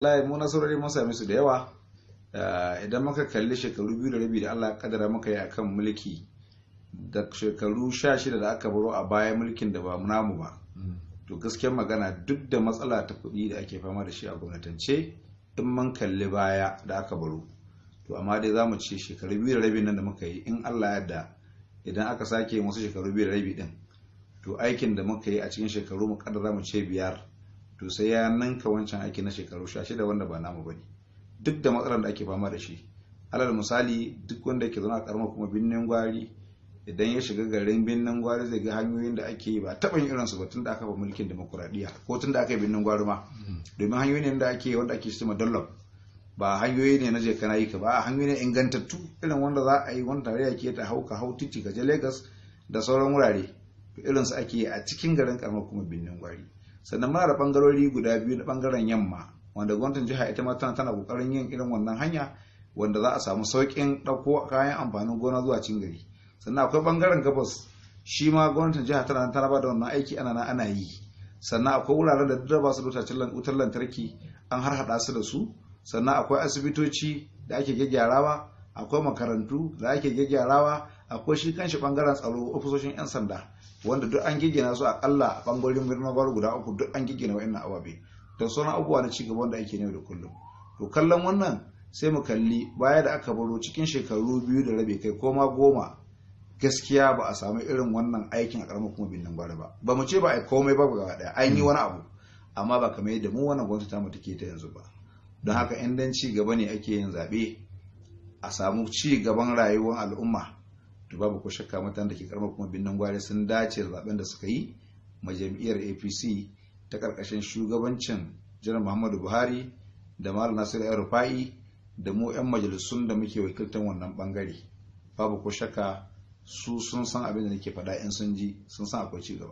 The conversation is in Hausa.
Wallahi mu nasarori mun same su da yawa. Idan muka kalli shekaru 2.5 da Allah ya kaddara muka yi akan mulki da shekaru 16 da aka baro a baya mulkin da ba namu ba, to gaskiyar magana, duk da matsala ta kuɗi da ake fama da shi a gwamnatance, in mun kalli baya da aka baro, to amma dai za mu ce shekaru 2.5 nan da muka yi, in Allah ya yarda, idan aka sake wasu shekaru 2.5 din, to aikin da muka yi a cikin shekaru, mu kaddara mu ce 5, to sai ya ninka wancan aiki na shekaru 16 wanda ba namu bane, duk da matsalar da ake fama da shi. Alal misali, duk wanda ke zaune a karamar kuma Birnin Gwari, idan ya shiga garin Birnin Gwari zai ga hanyoyin da ake yi ba taɓa yin irinsu ba tun da aka fa mulkin demokuraɗiyya ko tun da aka yi Birnin Gwari ma, domin hanyoyin da ake wanda ake cewa Dunlop ba hanyoyi ne na je kana yi ka ba, hanyoyi ne ingantattu irin wanda za a yi wanda tarayya ke ta hau ka hau titi ka je Lagos da sauran wurare. Irin su ake yi a cikin garin karamar kuma Birnin Gwari. Sannan muna da bangarori guda biyu na bangaren yamma wanda gwamnatin jiha ita ma tana kokarin yin irin wannan hanya wanda za a samu sauƙin ɗauko kayan amfanin gona zuwa cikin gari. Sannan akwai bangaren gabas, shi ma gwamnatin jiha tana ba da wannan aiki, ana nan ana yi. Sannan akwai wuraren da duk ba su da wutar lantarki, an harhaɗa su da su. Sannan akwai asibitoci da ake gyaggyarawa, akwai makarantu da ake gyaggyarawa, akwai shi kanshi bangaren tsaro, ofisoshin 'yan sanda wanda duk an giggina su. Akalla a bangarorin Birnin Gwari guda uku duk an giggina wa'annan ababe da sauran abubuwa na cigaba wanda ake yau da kullum. To kallon wannan, sai mu kalli baya da aka baro cikin shekaru 2.5 kai koma 10, gaskiya ba a samu irin wannan aikin a karamar kuma Birnin Gwari ba. Ba mu ce ba a yi komai ba gaba daya, an yi wani abu, amma ba kamar yadda mu wannan gwamnati ta mu take ta yanzu ba. Don haka in dan ci gaba ne ake yin zaɓe, a samu ci gaban rayuwar al'umma, to babu ko shakka mutanen da ke karamar kuma Birnin Gwari sun dace da zaben da suka yi ma jam'iyyar APC ta karkashin shugabancin Janar Muhammadu Buhari da Malam Nasiru El Rufa'i da mu 'yan majalisun da muke wakiltar wannan bangare. Babu ko shakka su sun san abin da nake faɗa, in sun ji sun san akwai ci gaba.